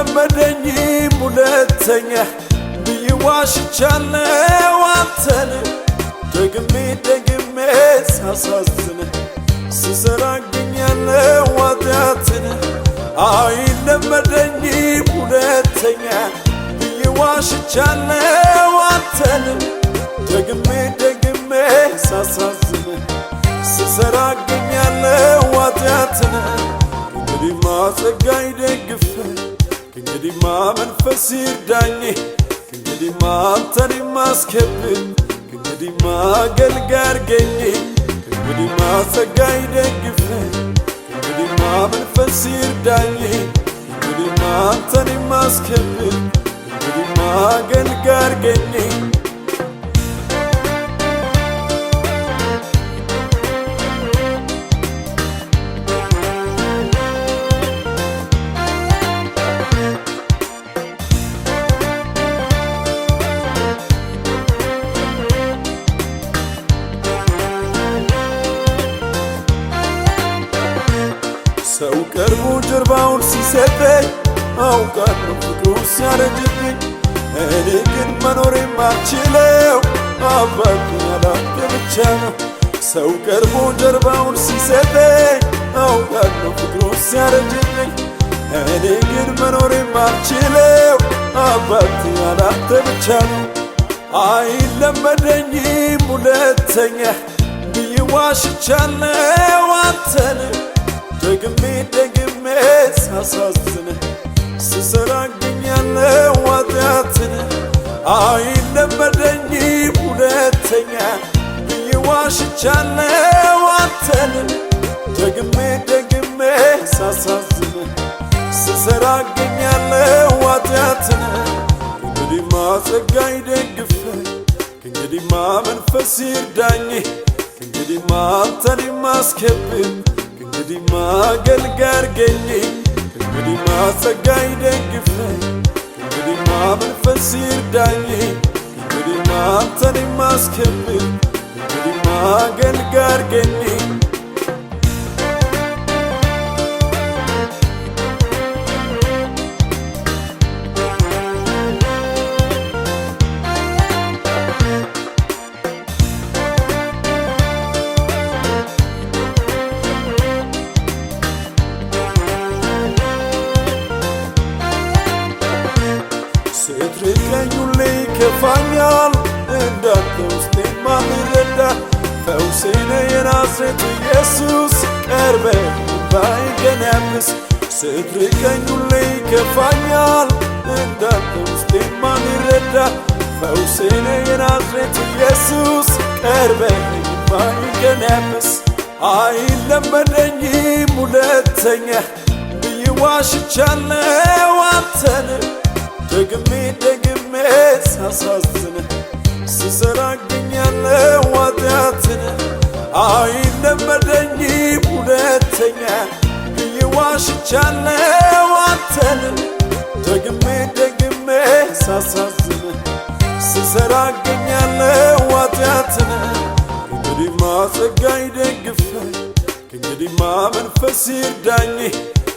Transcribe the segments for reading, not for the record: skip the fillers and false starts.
አይለመደኝም ሁለተኛ ብዬ ዋሽቻለሁ አንተን ደግሜ ደግሜ ሳሳዝን ስሰራ አገኛለሁ ኃጢአትን። አይለመደኝም ሁለተኛ ብዬ ዋሽቻለሁ አንተን ደግሜ ደግሜ ሳሳዝን ስሰራ አገኛለሁ ኃጢአትን። ከእንግዲህማ ጸጋ ይደግፈኝ፣ ከእንግዲህማ መንፈስ ይርዳኝ፣ ከእንግዲህማ አንተን የማስከብር ከእንግዲህማ አገልጋይ አድርገኝ። ከእንግዲህማ ጸጋ ይደግፈኝ፣ ከእንግዲህማ መንፈስ ይርዳኝ፣ ከእንግዲህማ አንተን የማስከብር ከእንግዲህማ አገልጋይ አድርገኝ። ሰው ቀርቦ ጀርባውን ሲሰጠኝ አውቃለሁ ፍቅሩ ሲያረጅብኝ፣ እኔ ግን መኖር የማልችለው አባቴ ያላንተ ብቻ ነው። ሰው ቀርቦ ጀርባውን ሲሰጠኝ አውቃለሁ ፍቅሩ ሲያረጅብኝ፣ እኔ ግን መኖር የማልችለው አባቴ ያላንተ ብቻ ነው። አይለመደኝም ሁለተኛ ብዬ ዋሽቻለሁ አንተን ደግሜ ደግሜ ሳሳዝን ስሰራ አገኛለሁ ኃጢአትን። አይለመደኝም ሁለተኛ ብዬ ዋሽቻለሁ አንተን ደግሜ ደግሜ ሳሳዝን ስሰራ አገኛለሁ ኃጢአትን። ከእንግዲህማ ጸጋ ይደግፈኝ፣ ከእንግዲህማ መንፈስ ይርዳኝ፣ ከእንግዲህማ አንተን የማስከብር ከእንግዲህማ አገልጋይ አድርገኝ። ከእንግዲህማ ጸጋ ይደግፈኝ፣ ከእንግዲህማ መንፈስ ይርዳኝ፣ ከእንግዲህማ አንተን የማስከብር ከእንግዲህማ አገልጋይ አድርገኝ። ስትርቀኝ ሁሌ ይከፋኛል፣ እንዳንተ ውስጤ ማንረዳ ፈውሴ ነህ የናዝሬቱ ኢየሱስ፣ ቀርበህ እምባዬን ያብስ። ስትርቀኝ ሁሌ ይከፋኛል፣ እንዳንተ ውስጤ ማንረዳ ፈውሴ ነህ የናዝሬቱ ኢየሱስ፣ ቀርበህ እምባዬን ያብስ። አይለመደኝም ሁለተኛ ብዬ ዋሽቻለሁ አንተን ደግሜ ደግሜ ሳሳዝን ስሰራ አገኛለሁ ኃጢአትን። አይለመደኝም ሁለተኛ ብዬ ዋሽቻለሁ አንተን ደግሜ ደግሜ ሳሳዝን ስሰራ አገኛለሁ ኃጢአትን። ከእንግዲህማ ጸጋ ይደግፈኝ፣ ከእንግዲህማ መንፈስ ይርዳኝ፣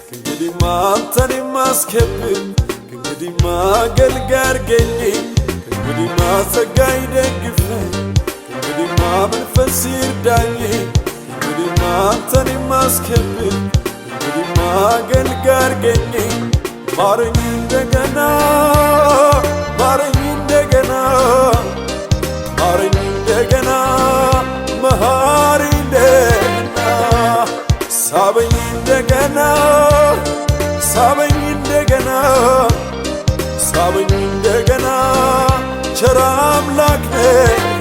ከእንግዲህማ አንተን የማስከብር ከእንግዲህማ አገልጋይ አድርገኝ። ከእንግዲህማ ጸጋ ይደግፈኝ፣ ከእንግዲህማ መንፈስ ይርዳኝ፣ ከእንግዲህማ አንተን የማስከብር ከእንግዲህማ አገልጋይ አድርገኝ። ማረኝ እንደገና፣ ማረኝ እንደገና፣ ማረኝ እንደገና፣ መሐሪ እንደገና፣ ሳበኝ እንደገና፣ ሳበኝ እንደገና፣ ሳበኝ እንደገና፣ ቸር አምላክ ነህና።